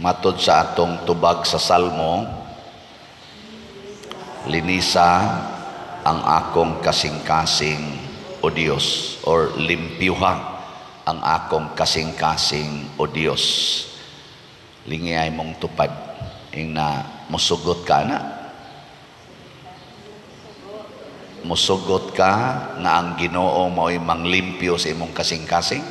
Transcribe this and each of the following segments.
Matod sa atong tubag sa Salmo, "Linisa ang akong kasing-kasing, O Dios," or "Limpyuha ang akong kasing-kasing, O Dios." Lingiyay mong tupad ing na musugot ka na. Musugot ka nga ang Ginoo mao'y manglimpyo sa imong kasing-kasing?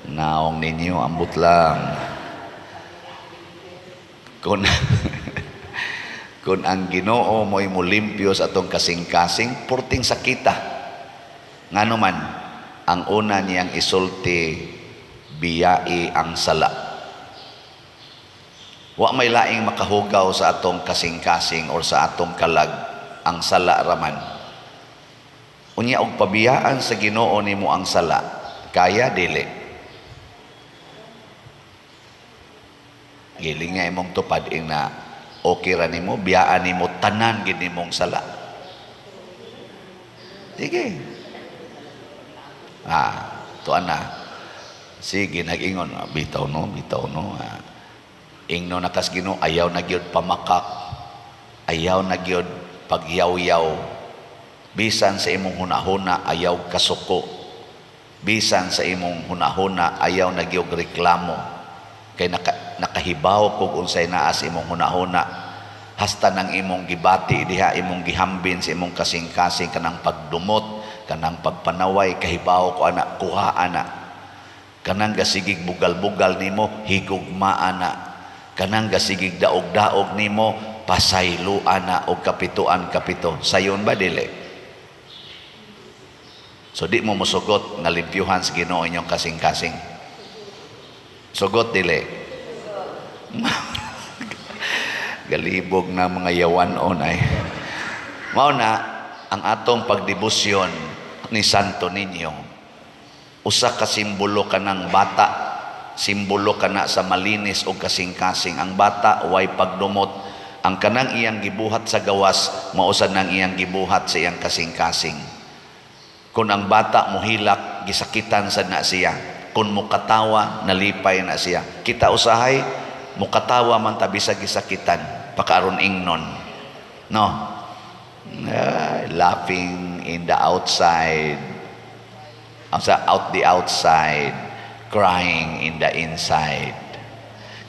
Naong ninyo, ambot lang. Kung ang Ginoo mo'y mulimpyo sa atong kasing-kasing, purting sakita. Ngano man, ang una niyang isulti, "Biyai ang sala." Wa may laing makahugaw sa atong kasing-kasing or sa atong kalag, ang sala raman. Unya og pabiyaan sa Ginoo nimo ang sala, kaya dili? Giling nga imong tupad ing na okay ra nimo, biyaan nimo tanan gid nimong sala. Sige. Ah, tuan na. Sige, nag-ingon, "Ah, bitaw no, bitaw no. Ah, ingno na kas Ginoo, ayaw na gyud pamakak. Ayaw na gyud pagyaw-yaw. Bisan sa imong hunahuna, ayaw kasuko. Bisan sa imong hunahuna, ayaw na gyud reklamo. Kay nakahibaw kog unsay naa sa imong hunahuna. Hasta nang imong gibati diha, imong gihambin sa imong kasing-kasing, kanang pagdumot, kanang pagpanaway, kahibaw ko ana, kuha ana. Kanang gasigig bugal-bugal nimo, higugma ana. Kanang gasigig daog-daog nimo, pasaylo ana og kapituan kapito." Sayon ba dili? So di mo mosugot nga limpyuhan sa Ginoo inyong kasing-kasing? Sugot dili? Galibog na mga yawan-on ay. Mao na ang atong pagdebosyon ni Santo Niño. Usa ka simbolo kanang bata, simbolo kana sa malinis og kasing-kasing. Ang bata way pagdumot. Ang kanang iyang gibuhat sa gawas, mao sad nang iyang gibuhat sa iyang kasing-kasing. Kung ang bata mohilak, gisakitan sad na siya. Kung mukatawa, nalipay na siya. Kita usahay, mukatawa man ta bisag gisakitan, pakaron ingnon. No? Ah, laughing in the outside, sa out the outside, crying in the inside.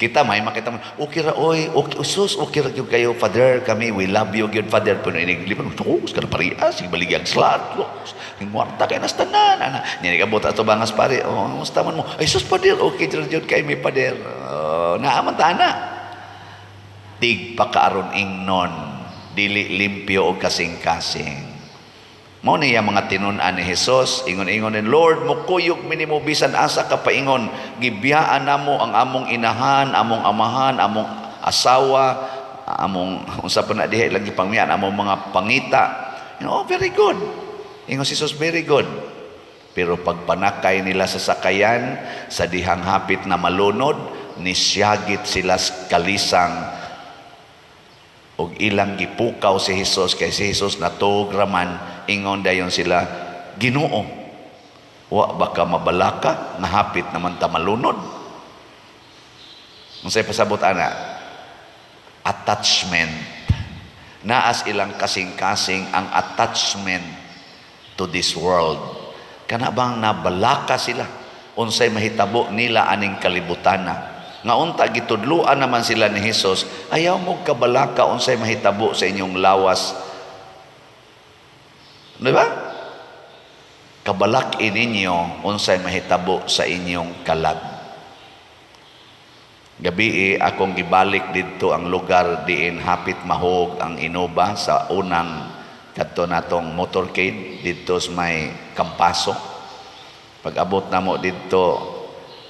Kita may makita mo, "Okay ra oy, okay, sus, okay ra gyud kayo, Father, kami, we love you gyud, Father." Pero inig lipan, "Oh, kana parehas, baligyang slat, ngwarta kay nas tanan, ana." Nya nikabot ato bangas pare, "Oh, kumusta man mo?" "Ay sus, Father, okay ra gyud kay mi, Father." Oh, naa man ta ana. Tig pakaaron ingnon, dili limpyo og kasing-kasing. Mao niya mga tinun-an ni Jesus, ingon-ingon ni Lord, "Mukuyog mi nimo bisan asa ka paingon, gibiyaan namo ang among inahan, among amahan, among asawa, among unsa pa na diha ilang gipangmiyan, among mga pangita." Oh, very good. Ingon si Jesus, "Very good." Pero pagpanakay nila sa sakayan, sa dihang hapit na malunod, nisyagit sila sa kalisang og ilang gipukaw si Jesus kay si Jesus natuog raman. Ingon dayon sila, "Ginoo, wa ba ka mabalaka nga hapit naman ta malunod?" Unsay pasabot ana? Attachment. Naas ilang kasing-kasing ang attachment to this world. Kana bang nabalaka sila unsay mahitabo nila aning kalibutana? Nga unta gitudluan naman sila ni Jesus, "Ayaw mo kabalaka unsay mahitabo sa inyong lawas." Di ba? "Kabalak ninyo unsay mahitabo sa inyong kalag." Gabi akong gibalik didto ang lugar diin hapit mahog ang Innova sa unang kadto natong motorcade didto sa may Kampaso. Pag abot namo didto,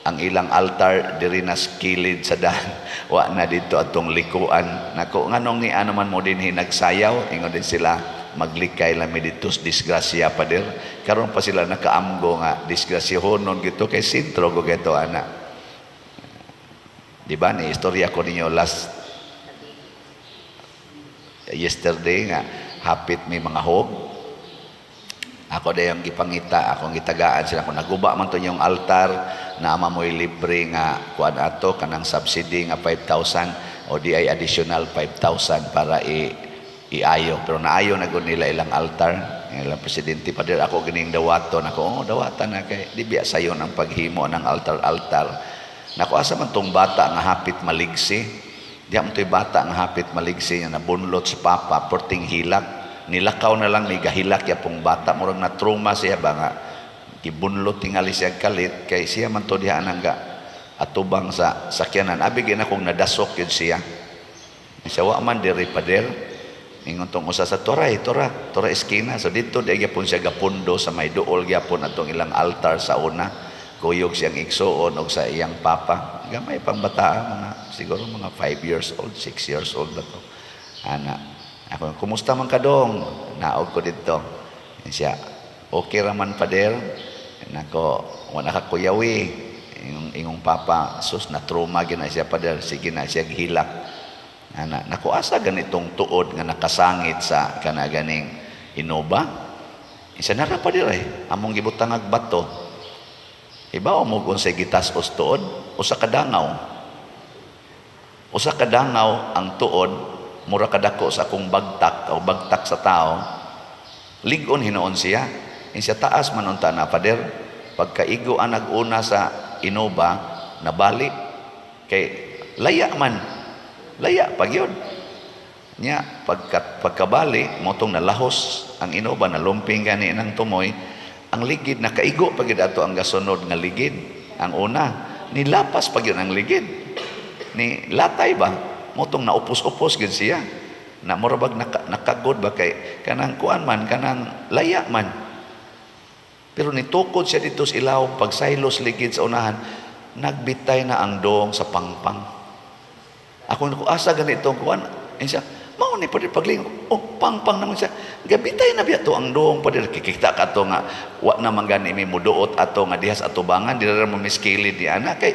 ang ilang altar diri na sa kilid sa daan. Wa na didto atong likuan. Nako, "Nganong ni ano man mo dinhi nagsayaw?" Ingon din sila, "Maglikay lang mi didto sa disgrasya, pader." Karon pa sila nakaamgo nga disgrasyahonon gito kay sentro go gito ana. Di ba ni istorya ko ninyo last yesterday nga hapit may mga hog. Ako dayong gipangita, akong gitagaan sila kung naguba man to yung altar, naa man mo'y libre nga kuan ato kanang subsidy nga 5,000 o di ay additional 5,000 para i iayo. Pero naayo na gud nila ilang altar, ilang presidente pa ako gining dawaton ako. Oh, dawatan na kay di biya sayon ang paghimo ng altar-altar. Nako, asa man tong bata nga hapit maligsi? Di man to'y bata nga hapit maligsi nga nabunlot sa papa, perting hilak. Nilakaw na lang, may gahilak ya pong bata. Murag na trauma siya ba nga gibunlot tingali siya kalit kay siya man to diha nang ga atubang sa sakyanan. Abi gyud akong nadasok yun siya. Siya wa man diri, pader. Ingon tong usa sa toray, tora, tora eskina. So dito di gyapon siya gapundo sa may duol gyapon atong ilang altar sa una. Kuyog siyang igsuon og sa iyang papa. Gamay pang bata, mga siguro mga 5 years old, 6 years old ba to. Ana. Ako, "Kumusta man ka dong?" Naog ko dito. Siya, "Okay raman, pader." Nako, "Wala ka kuyawi." Ingong papa, "Sus, na trauma gina siya, pader, sige na siya gihilak." Ana, nako, asa ganitong tuod nga nakasangit sa kana ganing Innova? Isa nara pa dire, among gibutang ag bato. Ibaw mo kung sa gitas-os tuod, usa ka dangaw. Usa ka dangaw ang tuod, mura kadako sa akong bagtak o bagtak sa tao. Lig-on hinuon siya. Siya taas man unta na, pader. Pagkaigo ang nag-una sa Innova, nabali. Kay laya man. Laya pag yun. Nya, pagkabali, motong nalahos ang Innova, nalumping gani ng tumoy, ang ligid, nakaigo pag ato ang gasunod nga ligid. Ang una, nilapas pag yun ang ligid. Ni latay ba? Motong naupos-upos gid siya. Na mura bag nakagod ba kay kanang kuan man, kanang laya man. Pero nitukod siya dito sa ilawom, pagsaylos ligid sa unahan, nagbitay na ang dong sa pangpang. Ako nako, asa ganito ang kuan? Eh siya, mao ni, pader, paglingon. Oh, pangpang naman siya. Gabitay na biya to ang dong, pader. Kikita ka to nga wa naman gani may muduot ato nga dihas atubangan, di ra mo miskilid di ana kay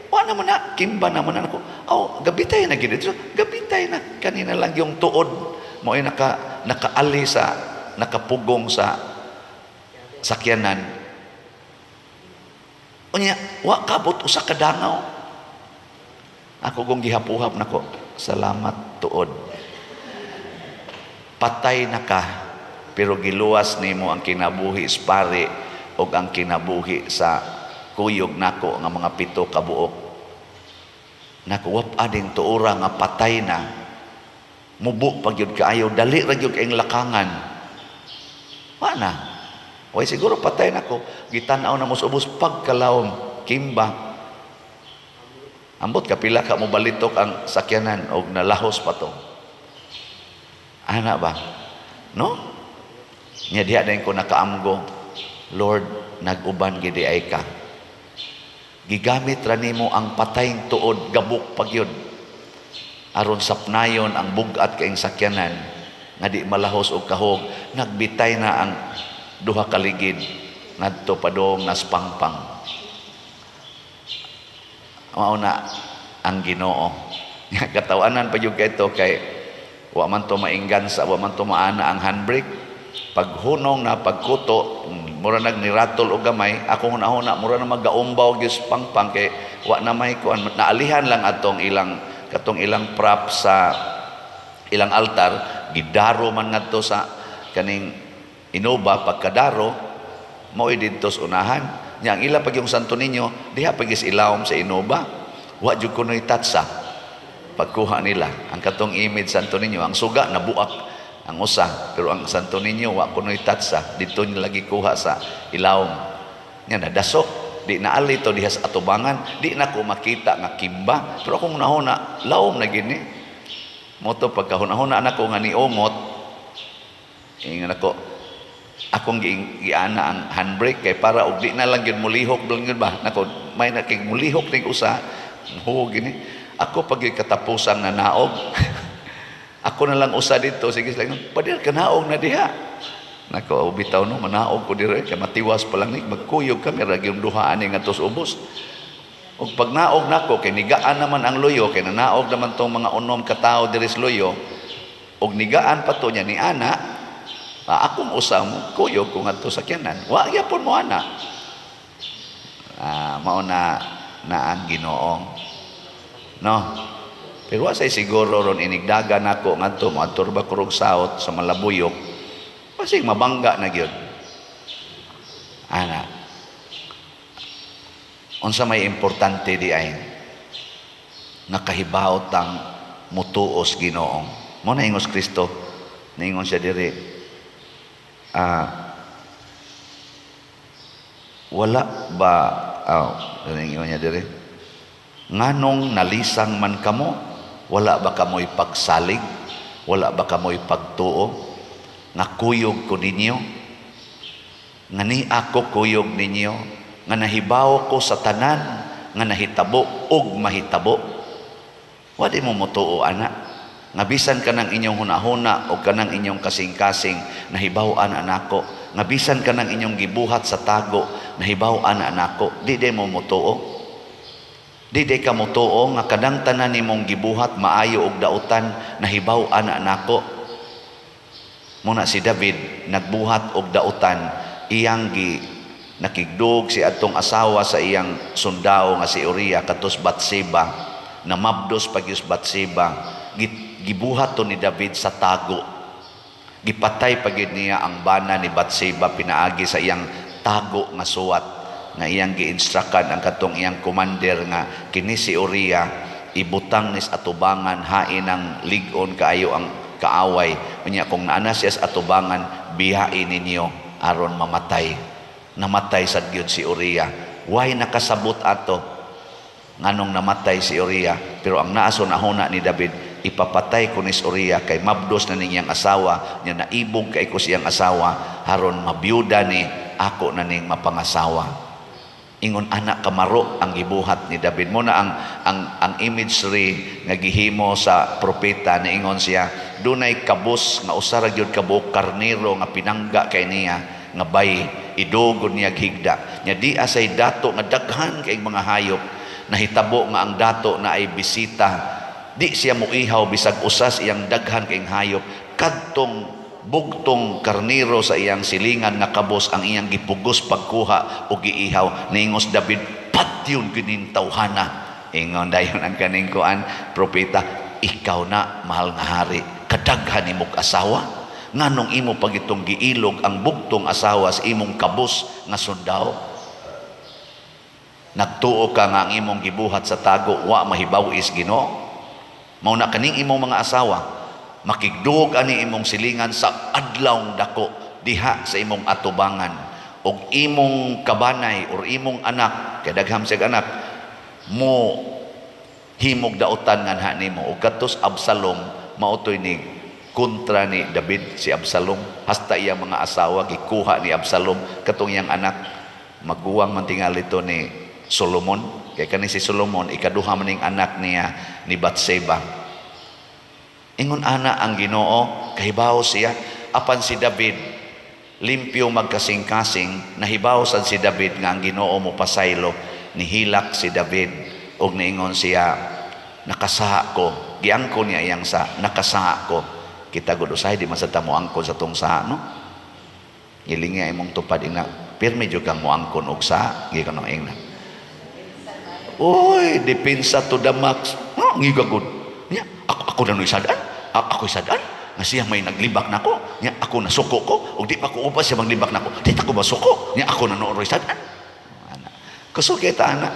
wa naman na kimba naman na ako. Oh, gabitay na gid ito. Gabitay na kanina lang yung tuod mo ay nakaali sa nakapugong sa sakyanan. Unya, wa kabot usa ka dangaw. Ako kong gihapuhap nako. Salamat, tuod. Patay na ka, pero giluwas nimo ang kinabuhi sa pari og ang kinabuhi sa kuyog nako nga mga pito ka buok. Nako, wap ading tuora nga patay na. Mubo pag yun kaayo, dali ra gyud kayong lakangan. Wa na. Way siguro patay nako. Gitan-aw na mo sa ubos pagkalawom, kimba. Ambot kapila ka mo balitok ang sakyanan og nalahos pa to. Ana ba? No? Nya diha din ko nakaamgo. Lord, nag-uban gid ay ka. Gigamit ra nimo ang patayng tuod, gabok pagyud. Aron sapnayon ang bugat kaing sakyanan nga di malahos og kahog, nagbitay na ang duha ka ligid ngadto padong nas pangpang. Mao na ang Ginoo. Katawanan pa jud kay to kay wa man to mainggan sa wa man to maana ang handbrake. Paghunong na pagkuto, mura nag niratol og gamay, ako hunahuna mura na magaumbaw gyud sa pangpang kay wa na may kuan, naalihan lang atong ilang katong ilang prop sa ilang altar, gidaro man ngadto sa kaning Innova. Pagkadaro mao didto sa unahan nya ang ila pag yung Santo Niño diha pag is ilawom sa Innova, wa jud kunoy tatsa pagkuha nila ang katong image Santo Niño. Ang suga nabuak ang usa, pero ang Santo Niño wa kunoy tatsa, dito nila lagi kuha sa ilawom nya. Nadasok, di naali to diha sa atubangan, di na ko makita nga kimba, pero akong nahuna lawom na gini mo to. Pagkahuna-huna nako nga niungot, ingon ako, akong giana ang handbrake kay para og di na lang gyud mulihok lang gyud ba nako, may na kay mulihok ning usa ho gini ako pag katapusan na naog ako na lang usa dito. Sige sila, "Pader, kanaog na diha." Nako, bitaw no, manaog ko dire kay matiwas pa lang ni magkuyog kami ra gyud duha ani ngadto sa ubos. Ug pag naog nako kay nigaan naman ang luyo, kay nanaog naman tong mga 6 ka tawo diri sa luyo, ug nigaan pa to niya ni ana. Ah, akong usa mo kuyog ko ngadto sakyanan. Wa gyapon mo ana. Ah, mao na na ang Ginoo. No. Pero wa say siguro ron inigdaga nako ngadto moadto ba kurog south sa Malabuyok. Basig mabangga na gyud. Ana. Unsa may importante di ay nakahibaw tang mutuos Ginoo. Mo na ingos Kristo, niingon siya diri, wala ba, ingon niya diri, nganong nalisang man kamo? Wala ba kamoy pagsalig? Wala ba kamoy pagtuo nga kuyog ko ninyo, nga ni ako kuyog ninyo, nga nahibaw ko sa tanan nga nahitabo ug mahitabo? Wa di mo motuo ana nga bisan kanang inyong hunahuna o kanang inyong kasing-kasing, nahibaw-an anako, nga bisan kanang inyong gibuhat sa tago, nahibaw-an anako? Di di mo motuo? Di di ka motuo nga kanang tanan nimong gibuhat, maayo og dautan, nahibaw-an anako? Muna si David nagbuhat og dautan, iyang gi nakigdug si atong asawa sa iyang sundao nga si Uriah katos Batseba, namabdos pagyus Batseba. Gibuhat to ni David sa tago. Gipatay pagyud niya ang bana ni Batseba pinaagi sa iyang tago nga suwat nga iyang giinstructan ang katong iyang commander nga kini si Uriah ibutang nis atubangan, hain ang lig-on kaayo ang kaaway. Unya kung naana siya sa atubangan, biyain ninyo aron mamatay. Namatay sad gyud si Uriah. Why nakasabot ato nganong namatay si Uriah? Pero ang naaso nahuna ni David, ipapatay ko ni Uriah kay mabdos na niyang asawa nya, naibog kay ko siyang asawa, haron mabiyuda ni, ako na ning mapangasawa. Ingon anak kamaro ang gibuhat ni David. Mo na ang imagery nga gihimo sa propeta, niingon siya dunay kabus nga usa ra gyud ka buok karnero nga pinangga kay niya nga bay idogon niya higda nya, di asay dato nga daghan kay mga hayop. Nahitabo nga ang dato na ay bisita, di siya muihaw bisag usas iyang daghan kay hayop. Kadtong bugtong karnero sa iyang silingan nga kabos ang iyang gipugos pagkuha o giihaw. Niingos David, "Patyon kining tawhana." Ingon dayon ang kaning kuan propeta, "Ikaw na, mahal nga hari, kadaghan nimog asawa. Nganong imo pagitong giilog ang bugtong asawa sa imong kabos nga sundao? Nagtuo ka nga ang imong gibuhat sa tago wa mahibaw is Ginoo. Mao na kaning imong mga asawa makigduog ani imong silingan sa adlawng dako diha sa imong atubangan, og imong kabanay or imong anak, kay dagham siya anak, mo himog dautan nganha nimo." Og katos Absalom, mautoy ni kontra ni David si Absalom, hasta iyang mga asawa gikuha ni Absalom. Katong iyang anak, maguwang man tingali to ni Solomon, kay kani si Solomon ikaduha man ning anak niya ni Batseba. Ingon ana ang Ginoo, kahibaw siya. Apan si David limpyo magkasing-kasing, nahibaw sad si David nga ang Ginoo mo pasaylo. Nihilak si David og niingon siya, "Nakasaha ko." Giangkon niya iyang sa, "Nakasaha ko." Kita gud usahay di man sa ta moangkon sa tong saha, no? Gilingi imong tupad, ina, "Pirmi jud kang moangkon og saha." Gikan ang ingna, "Uy, depensa to the max." Ah, ngiga gud. Nya, ako na no'y sad-an. Ako'y sad-an. Nga siya may naglibak nako. Nya, ako nasuko ko. Ug di pa ko upas siya maglibak nako. Di ta ko masuko. Nya, ako na noo'y sad-an. Ana. Kusog kita ana.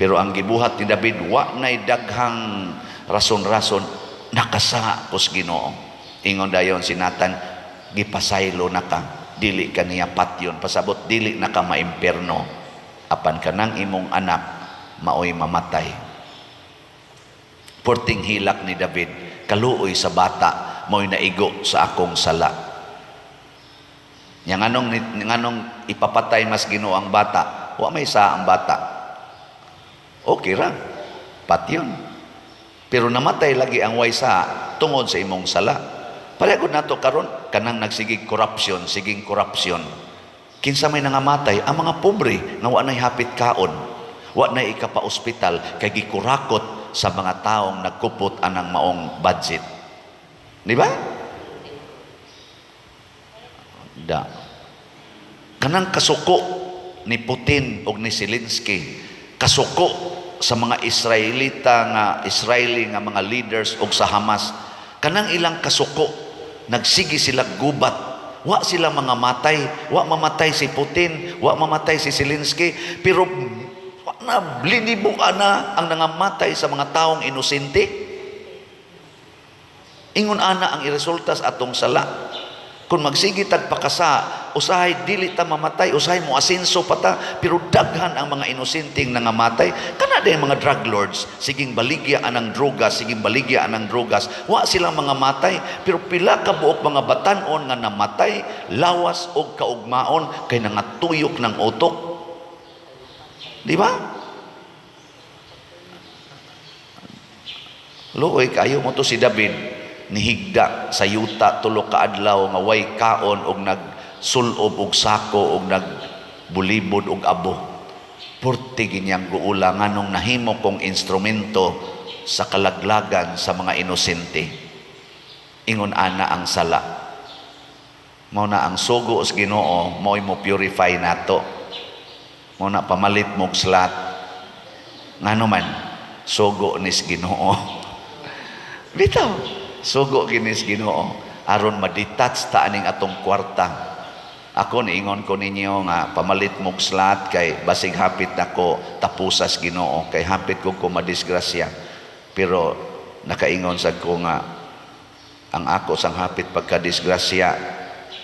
Pero ang gibuhat ni David, wa na'y daghang rason-rason, "Nakasaha kos Ginoo." Ingon dayon si Nathan, "Gipasaylo na ka, dili ka niya patyon, pasabot dili na ka maimperno. Apan kanang imong anak maoy mamatay." Porting hilak ni David, "Kaluoy sa bata, maoy naigo sa akong sala." Nya nganong ipapatay mas Ginoo ang bata? Wa may sa ang bata. Okay ra. Patyon. Pero namatay lagi ang way sa tungod sa imong sala. Pareho nato karon kanang nagsigig corruption, siging corruption. Kinsa may nangamatay? Ang mga pobre nga wa nay hapit kaon. Wa nay ikapa-ospital kay gikurakot sa mga taong nagkupot anang maong budget. Di ba? Da. Kanang kasuko ni Putin og ni Zelensky, kasuko sa mga Israelita nga Israeli nga mga leaders og sa Hamas, kanang ilang kasuko, nagsige sila gubat. Wa sila mga matay, wa mamatay si Putin, wa mamatay si Zelensky, pero wa na linibo na ang nangamatay sa mga taong inosente. Ingon ana ang iresulta sa atong sala. Kung magsige tag pakasa, usahay dili ta mamatay, usahay mo asenso pa ta, pero daghan ang mga inosenteng nangamatay. Kana din mga drug lords, siging baligya anang drogas, siging baligya anang drogas. Wa sila mga matay, pero pila ka buok mga batanon nga namatay, lawas og kaugmaon kay nangatuyok ng utok. Di ba? Luoy kayo mo to si David nihigda sa yuta 3 ka adlaw nga way kaon og nagsulob og sako og nagbulibod og abo. Purti ginyang guula nganong nahimo kong instrumento sa kalaglagan sa mga inosente. Ingon ana ang sala. Mao na ang sugo sa Ginoo mo'y mo purify nato. Mao na pamalit mog slot. Ngano man sugo nis Ginoo. Bitaw, sugo ginis Ginoo aron ma-detach ta aning atong kwarta. Ako niingon ko ninyo nga pamalit mog slot kay basig hapit nako tapusas Ginoo kay hapit ko ko madisgrasya. Pero nakaingon sad ko nga ang ako sang hapit pagkadisgrasya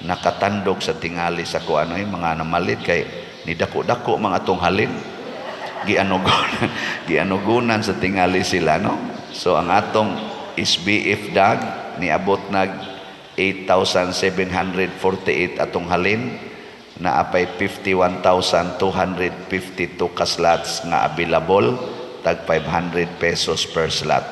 nakatandog sa tingali sa ko ano yung mga namalit kay ni dako-dako mga atong halin. Gianugunan, gianugunan sa tingali sila, no? So ang atong SBF dag niabot nag 8,748 atong halin, na apay 51,252 ka slots nga available, tag 500 pesos per slot.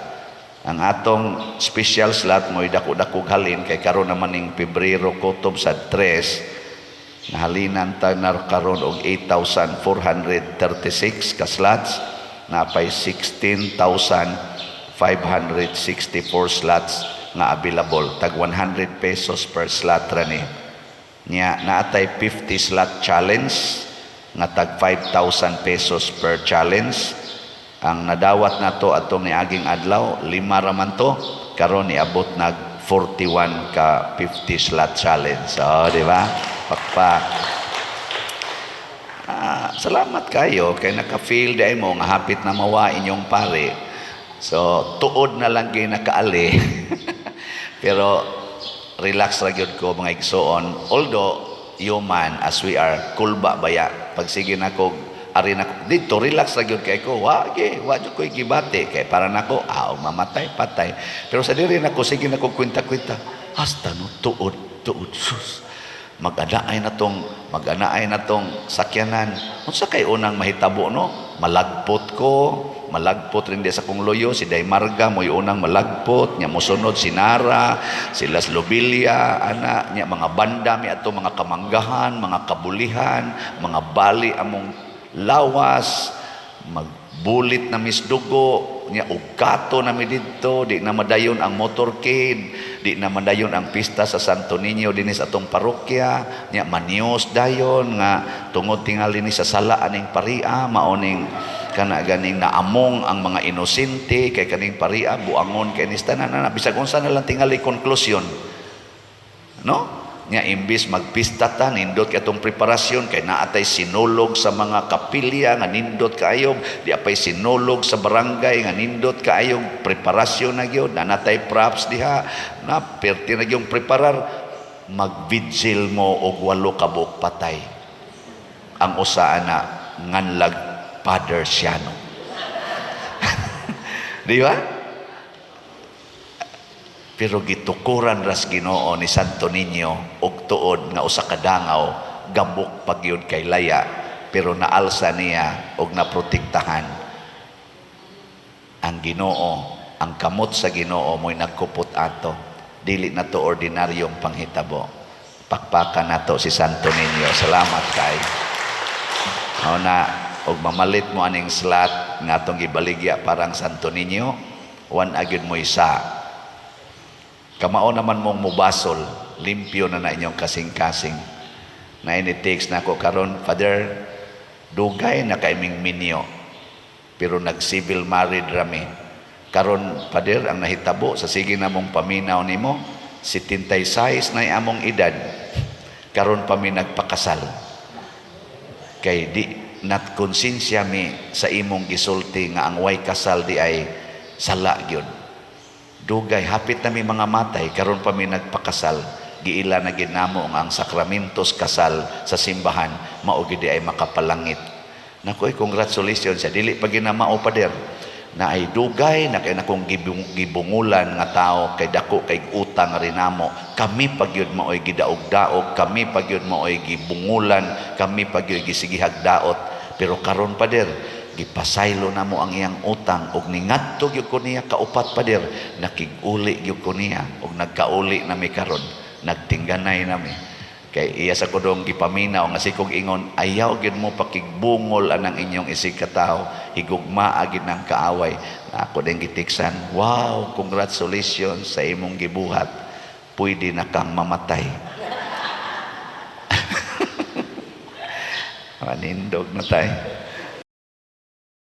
Ang atong special slot mo'y dako-dako halin kay karon naman ning Pebrero kutob sa 3, nahalinan ta na karon og 8,436 ka slots, na apay 16,564 slots nga available, tag 100 pesos per slot ra ni. Nya naatay 50 slot challenge nga tag 5,000 pesos per challenge. Ang nadawat nato atong niaging adlaw, 5 ra man to, karon niabot nag 41 ka 50 slot challenge. So, di ba? Pakpak. Salamat kayo kay naka-feel dai mo nga hapit na mawa inyong pare. So, tuod na lang kay nakaali. Pero relax ra gyud ko, mga igsoon. Although human as we are, kulba baya pag sige nako ari nako dito, relax ra gyud kay ko, wa gi wa jud koy gibati kay para nako mamatay patay. Pero sa diri nako sige nako kwenta-kwenta hasta no tuod tuod, sus, mag-anaay na tong sakyanan. Unsa kay unang mahitabo, no? Malagpot ko, malagpot rin di sa kong loyo, si Day Marga mo'y unang malagpot, nya mosunod si Nara, si Las Lobilia, ana, nya mga banda mi ato mga kamanggahan, mga kabulihan, mga bali among lawas, magbulit na misdugo, nya ugato na mi didto, di na madayon ang motorcade, di na madayon ang pista sa Santo Niño dinhi sa atong parokya, nya manios dayon nga tungod tingali ni sa sala aning paria, maoning kana ganing naamong ang mga inosente kay kaning paria buangon kay ni tanan na bisag unsa na lang tingali konklusyon, no? Nya imbis magpista ta, nindot kay atong preparasyon kay naatay sinulog sa mga kapilya nga nindot kaayo, di apay sinulog sa barangay nga nindot kaayo preparasyon na gyud, nanatay props diha na perti na gyud preparar, mag-vigil mo og 8 ka buok patay ang usa ana nganlag Father Siano. Di ba? Pero gitukuran ras Ginoo ni Santo Niño og tuod nga usa ka dangaw, gabok pagyud kay laya, pero naalsa niya og naprotektahan ang Ginoo. Ang kamot sa Ginoo mo'y nagkupot ato. Dili na to ordinaryong panghitabo. Pakpakan nato si Santo Niño. Salamat kay. Mao na og mamalit mo aning slot nga atong gibaligya parang Santo Niño, wan agyud mo isa. Kamao naman mong mubasol, limpyo na na inyong kasing-kasing. Na ini-text na ako karon, "Father, dugay na kay ming minyo pero nag-civil married rami. Karon, Father, ang nahitabo sa sige namong paminaw nimo, 76 na among edad. Karon pa mi nagpakasal. Kay di nat konsensya mi sa imong gisulti nga ang way kasal di ay sala gyud. Dugay hapit na mi mga matay, karon pa mi nagpakasal. Giila na gid namo nga ang sakramentos kasal sa simbahan mao gid ay makapalangit." Naku, congratulations siya. Dili pa ginamao, Pader, na ay dugay na kay nakong gibungulan nga tao kay dako kay utang rin namo. Kami pa gyud maoy gidaog-daog, kami pa gyud maoy gibungulan, kami pa gyud gisigihag daot. Pero karon, Pader, gipasaylo namo ang iyang utang ug ningadto gyud ko niya kaupat, Pader, nakig-uli gyud ko niya ug nagkauli nami karon, nagtingganay nami." Kay iya sa kudong gipaminaw nga sikog ingon, "Ayaw gyud mo pakigbungol anang inyong isig katawo, higugmaa gyud ng kaaway." Na ako din gitiksan, "Wow, congratulations sa imong gibuhat, pwede na kang mamatay." Manindog na tayo.